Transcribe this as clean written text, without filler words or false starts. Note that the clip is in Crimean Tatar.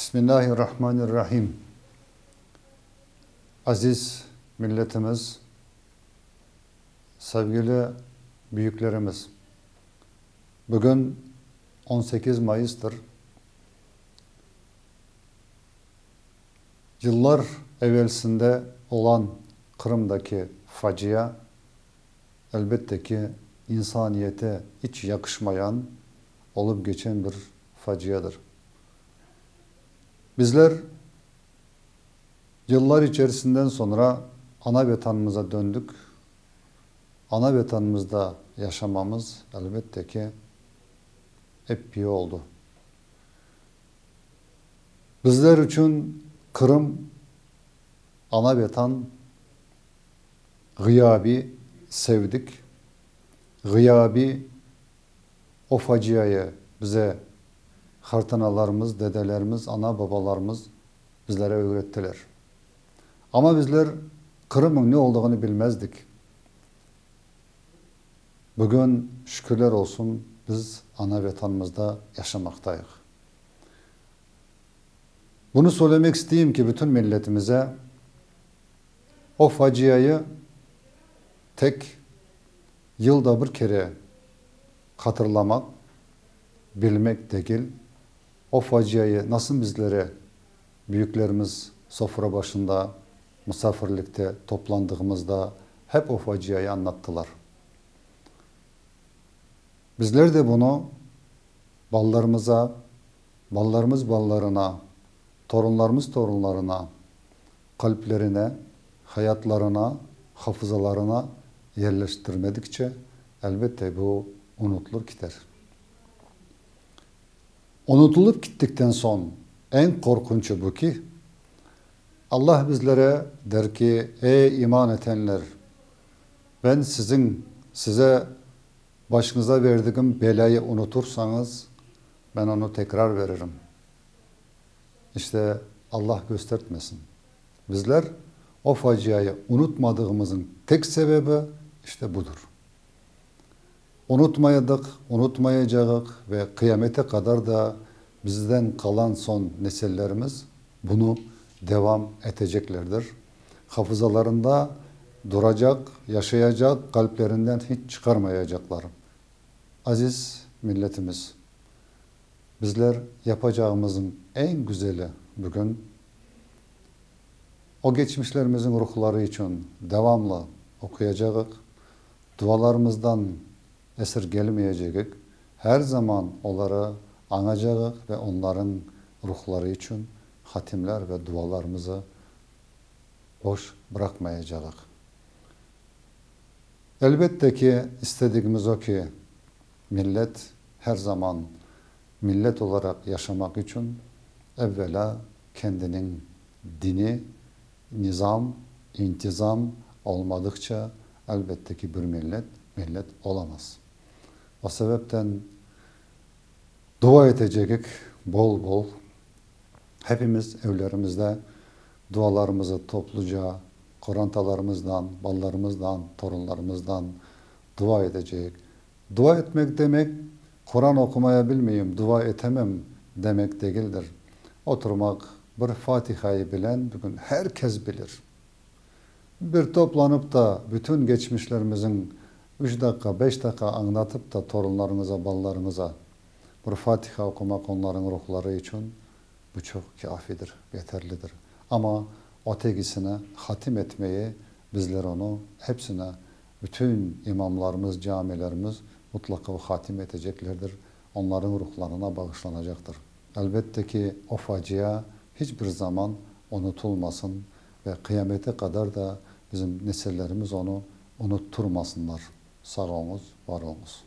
Bismillahirrahmanirrahim. Aziz milletimiz, sevgili büyüklerimiz, bugün 18 Mayıstır. Yıllar evelsinde olan Qırımdaki facia, elbette ki, insaniyete iç yaqışmayan, olıp geçen bir faciadır. Bizler yıllar içerisinden sonra ana vetanımıza döndük. Ana vetanımızda yaşamamız, elbette ki, eppi oldu. Bizler içün Qırım, ana vetan, ğıyabiy sevdik, ğıyabiy o faciayı bize qartanalarımız, dedelerimiz, ana-babalarımız bizlere ögrettiler. Amma bizler Qırımıñ ne olduğını bilmezdik. Bugün, şükürler olsun, biz ana Vetanımızda yaşamaqtayıq. Bunı söylemek isteyim ki, bütün milletimize o faciayı tek yılda bir kere hatırlamaq, bilmek degil, o faciayı nasıl bizlere büyüklerimiz sofra başında, musafirlikte toplandığımızda hep o faciayı añlattılar. Bizler de bunı balalarımıza, balalarımız balalarına, torunlarımız torunlarına, qalplerine, hayatlarına, hafızalarına yerleştirmedikçe, elbette bu unutılır kiter. Unutılıp gittikten soñ eñ qorqunçı bu ki, Allah bizlere der ki, Ey iman etenler! Ben siziñ, size, başıñıza verdigim belâyı unutursañız, ben onı tekrar veririm. İşte, Allah köstertmesin. Bizler o faciayı unutmadığımızıñ tek sebebi işte budır. Unutmayadıq, unutmayacağıq ve qıyamete qadar da bizden qalan soñ nesillerimiz bunı devam eteceklerdir. Hafızalarında duracaq, yaşayacaq, qalplerinden hiç çıqarmayacaqlar. Aziz milletimiz, bizler yapacağımızıñ eñ güzeli bugün o geçmişlerimizin ruhları içün devamlı oquyacağıq, Dualarımızdan esirgelmeyecegik, her zaman oları añacağıq ve onlarıñ ruhları içün hatimler ve dualarımızı boş bıraqmayacağıq. Elbette ki, istedigimiz o ki, millet her zaman millet olaraq yaşamaq içün evvelâ kendiniñ dini, Nizam, intizam olmadıqça, elbette ki, bir millet, millet olamaz. O sebepten dua etecegik bol-bol. Hepimiz evlerimizde dualarımızı topluca qorantalarımızdan, balalarımızdan, torunlarımızdan dua etecegik. Dua etmek demek, Quran oqumaya bilmeyim, dua etemem demek degildir. Oturmaq, bir Fatihayı bilen bugün her kes bilir. Bir toplanıp da bütün geçmişlerimiziñ üç daqqa, beş daqqa añlatıp da torunlarıñıza, balalarıñıza bir Fatiha oqumaq onlarıñ ruhları içün bu çoq kâfidir, yeterlidir. Amma ötegisini hatim etmeyi bizler onı hepsini Bütün imamlarımız, camilerimiz mutlaqa hatim eteceklerdir, onlarıñ ruhlarına bağışlanacaqtır. Elbette ki, o facia hiç bir zaman unutılmasın ve qıyamete qadar da bizim nesillerimiz onı unutturmasınlar. Sağ oñuz, var oñuz.